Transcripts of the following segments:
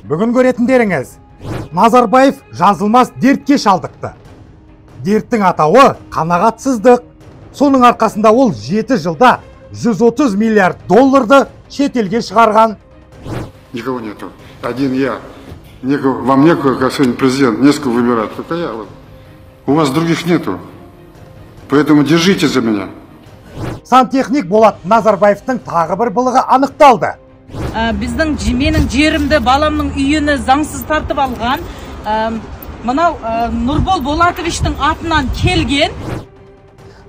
Бүгін көретіндеріңіз, Назарбаев жазылмас дертке шалдықты. Дерттің атауы қанағатсыздық. Соның арқасында ол 7 жылда 130 миллиард долларды шетелге шығарған. Никого нету. Один я. Некого, вам некого, как сегодня президент, не с кого выбирать. Только я. Вот. У вас других нету. Поэтому держите за меня. Сантехник Болат Назарбаевтың тағы бір былығы анықталды. Біздің менің жерімді, баламның үйіні заңсыз тартып алған, мынау Нұрбол Болатовичтің атынан келген.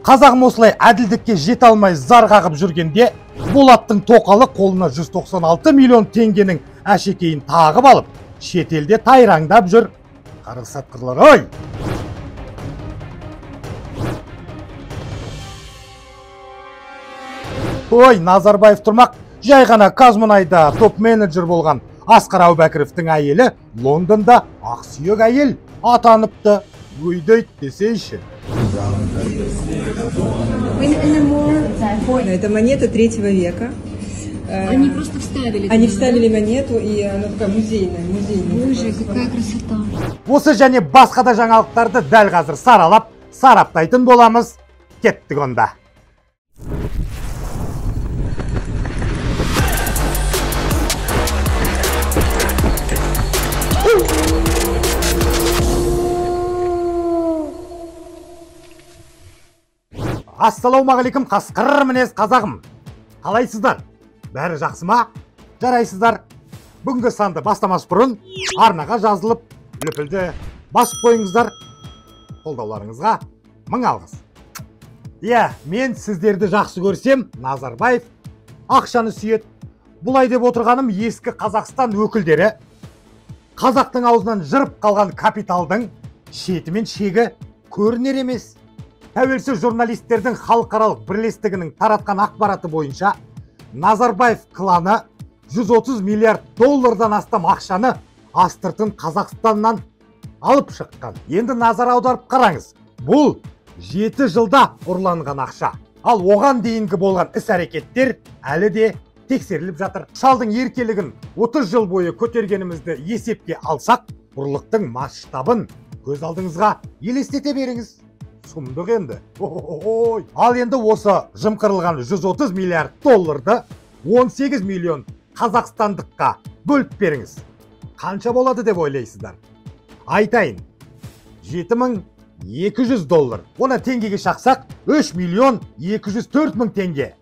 Қазағым осылай әділдікке жете алмай зар қағып жүргенде, Болаттың тоқалы қолына 196 миллион теңгенің әшекейін тағып алып, шетелде тайраңдап жүр. Қарғыс атқырлар, ой! Ой, Назарбаев тұрмақ, жай ғана Қазмұнайда топ-менеджер болған Асқар Әубәкіровтің әйелі Лондонда ақсүйек әйел атаныпты. Өйдейт десейші. Это монета третьего века. Они просто вставили. Они вставили монету, и она такая музейная, музейная. Боже, какая красота. Осы және басқа да жаңалықтарды дәл қазір саралап, сараптайтын боламыз. Кеттік онда. Ассалаумағалейкум, қасқыр мінез қазағым. Қалайсыздар? Бәрі жақсы ма? Жарайсыздар. Бүгінгі санды бастамас бұрын арнаға жазылып, лүпілді басып қойыңыздар. Қолдауларыңызға мың алғыс. Иә, мен сіздерді жақсы көрсем, Назарбаев ақшаны сүйеді. Бұлай деп отырғаным ескі Қазақстан өкілдері қазақтың аузынан жырып қалған капиталдың шеті мен шегі көрінер емес. Тәуелсіз журналистердің халықаралық бірлестігінің таратқан ақпараты бойынша Назарбаев кланы 130 миллиард доллардан астам ақшаны астыртын Қазақстаннан алып шыққан. Енді назар аударып қараңыз, бұл 7 жылда ұрланған ақша. Ал оған дейінгі болған іс-әрекеттер әлі де тексеріліп жатыр. Шалдың еркелігін 30 жыл бойы көтергенімізді есепке алсақ, ұрлықтың масштабын көз алдыңызға елестете беріңіз. Сұмдық енді. Ой. Ал енді осы жымқырылған 130 миллиард долларды 18 миллион қазақстандыққа бөліп беріңіз. Қанша болады деп ойлайсыздар? Айтайын, 7200 доллар. Оны теңгеге шақсақ, 3 миллион 204 мың теңге.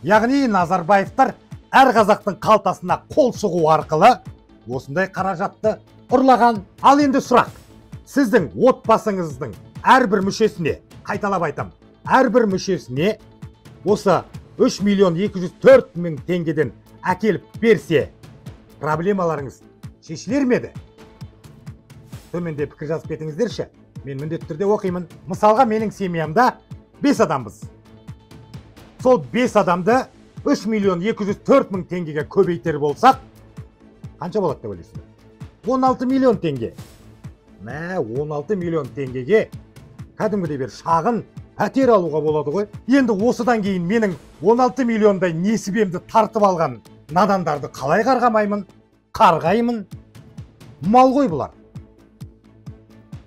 Яғни Назарбаевтар әр қазақтың қалтасына қол сұғу арқылы осындай қаражатты ұрлаған. Ал енді сұрақ, сіздің отбасыңыздың әрбір мүшесіне, қайталап айтам, әрбір мүшесіне осы 3 миллион 204 мың теңгеден әкеліп берсе, проблемаларыңыз шешілер ме еді? Төменде пікір жазып кетіңіздерші, мен міндетті түрде оқимын. Мысалға, менің семьямда 5 адамбыз. Сол 5 адамды 3 миллион 204 мың теңгеге көбейтер болсақ, қанша болады деп ойлайсыздар? 16 миллион теңге. Мә, 16 миллион теңгеге кәдімгідей бір шағын пәтер алуға болады ғой. Енді осыдан кейін менің 16 миллиондай несібемді тартып алған надандарды қалай қарғамаймын? Қарғаймын. Мал ғой бұлар.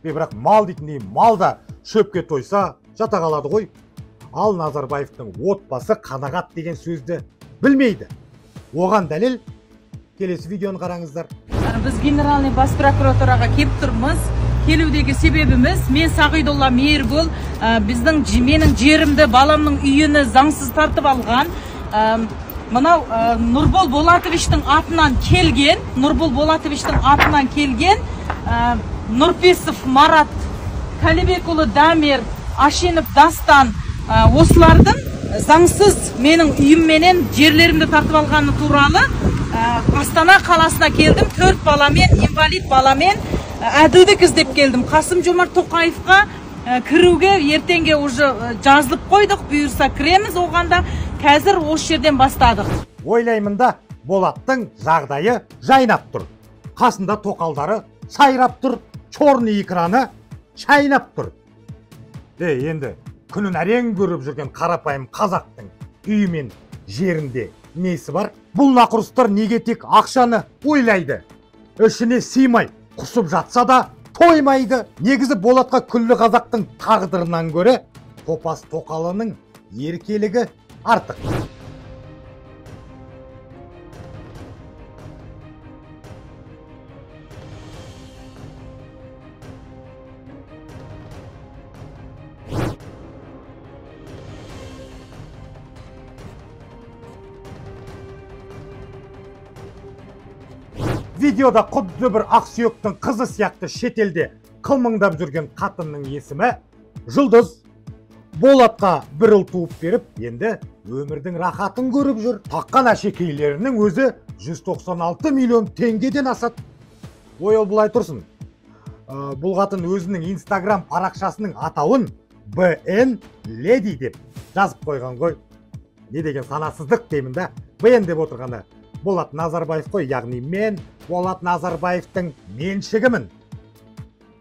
Бірақ мал дейтіндей мал да шөпке тойса жата қалады ғой. Ал Назарбаевтың отбасы қанағат деген сөзді білмейді. Оған дәлел келесі видеоны қараңыздар. Біз генеральный бас прокуратураға кеп тұрмыз. Келудегі себебіміз, мен Сағидолла Мейіргүл, біздің менің жерімді, баламның үйіні заңсыз тартып алған, мынау Нұрбол Болатовичтің атынан келген, Нұрбол Болатовичтің атынан келген Нұрпесов Марат, Кәлібекұлы Дамир, Ашенов Дастан, осылардың заңсыз менің үйімменен жерлерімді тартып алғаны туралы Астана қаласына келдім. 4 баламен, инвалид баламен әділдік іздеп келдім. Қасым Жомарт Тоқаевқа кіруге ертеңге уже жазылып қойдық, бұйырса кіреміз оған да. Қазір осы жерден бастадық. Ойлаймын да, Болаттың жағдайы жайнап тұр. Қасында тоқалдары сайрап тұр, черный экраны шайнап тұр. Енді күнін әрең көріп жүрген қарапайым қазақтың үйі мен жерінде несі бар? Бұл нақұрыстар неге тек ақшаны ойлайды? Ішіне сыймай құсып жатса да тоймайды. Негізі Болатқа күллі қазақтың тағдырынан гөрі топас тоқалының еркелігі артық. Видеода құдды бір ақсүйектің қызы сияқты шетелде қылмыңдап жүрген қатынның есімі Жұлдыз. Болатқа бір ұл туып беріп, енді өмірдің рахатын көріп жүр. Таққан әшекейлерінің өзі 196 миллион теңгеден асады. Ой, ол былай тұрсын. Бұл қатын өзінің Инстаграм парақшасының атауын БН Леди деп жазып қойған ғой. Не деген санасыздық деймін да. БН деп отырғаны Болат Назарбаев қой, яғни мен Болат Назарбаевтың меншігімін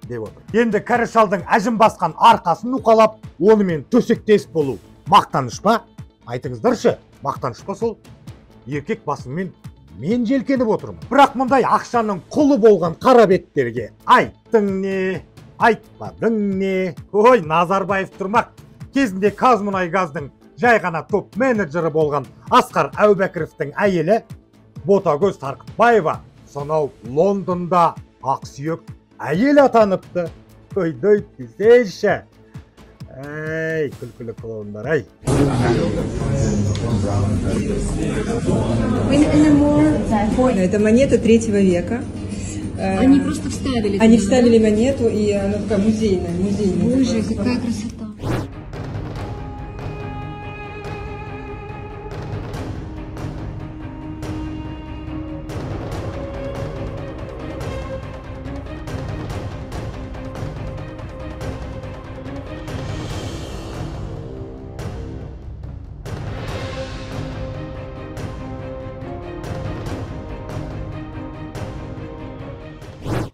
деп отыр. Енді кәрі шалдың әжім басқан арқасын уқалап, онымен төсектес болу мақтаныш па? Айтыңыздаршы, мақтаныш па сол? Еркек басыммен мен желкеніп отырмын. Бірақ мұндай ақшаның құлы болған қара беттерге айттың не, айтпадың не? Ой, Назарбаев тұрмақ. Кезінде Қазмұнайгаздың жай ғана топ менеджері болған Асқар Әубәкіровтің әйелі Ботагөз Сарқытбаева сонау Лондонда ақсүйек әйел атаныпты. Ой-ой, десейші. Әй, күлкілі клоундар, ай. Это монета 3 века. Они просто вставили. Они вставили монету, и она такая музейная, музейная. Боже, какая красота.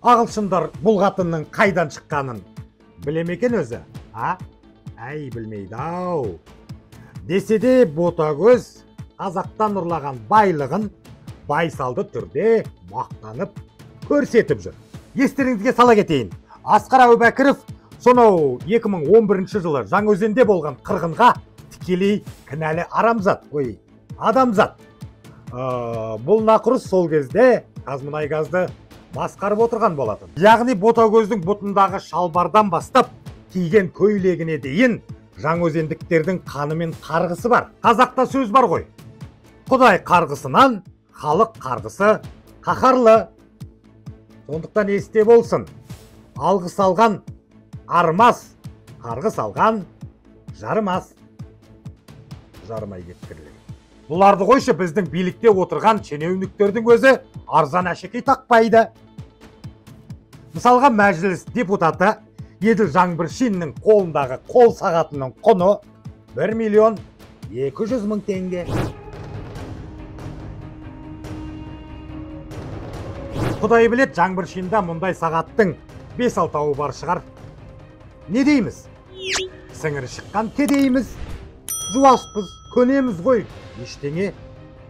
Ағылшындар бұл қатынның қайдан шыққанын біле ме екен өзі? А? Әй, білмейді ау. Десе де Ботагөз қазақтан ұрлаған байлығын байсалды түрде мақтанып көрсетіп жүр. Естеріңізге сала кетейін. Асқар Әубәкіров сонау 2011 жылы Жаңаөзенде болған қырғынға тікелей кінәлі арамзат, ой, адамзат. Бұл нақұрыс сол кезде Қазмұнайгазды басқарып отырған болатын. Яғни Ботагөздің бұтындағы шалбардан бастап киген көйлегіне дейін жаңаөзендіктердің қаны мен қарғысы бар. Қазақта сөз бар ғой. Құдай қарғысынан халық қарғысы қаһарлы. Сондықтан есте болсын. Алғыс алған армас, қарғыс алған жарымас. Жарымай кеткірлер. Бұларды қойшы, біздің билікте отырған шенеуніктердің өзі арзан әшекей тақпайды. Мысалға, мәжіліс депутаты Еділ Жаңбыршиннің қолындағы қол сағатының құны 1 200 000 теңге. Құдай білет, Жаңбыршинда мұндай сағаттың 5-6-ауы бар шығар. Не дейміз? Сіңірі шыққан кедейміз, жуаспыз, көнеміз ғой, ештеңе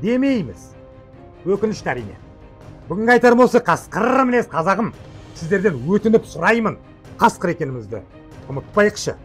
демейміз. Өкінішті әрине. Бүгінгі айтарым осы. Қасқыр мінез қазағым, сіздерден өтініп сұраймын, қасқыр екенімізді ұмытпайықшы.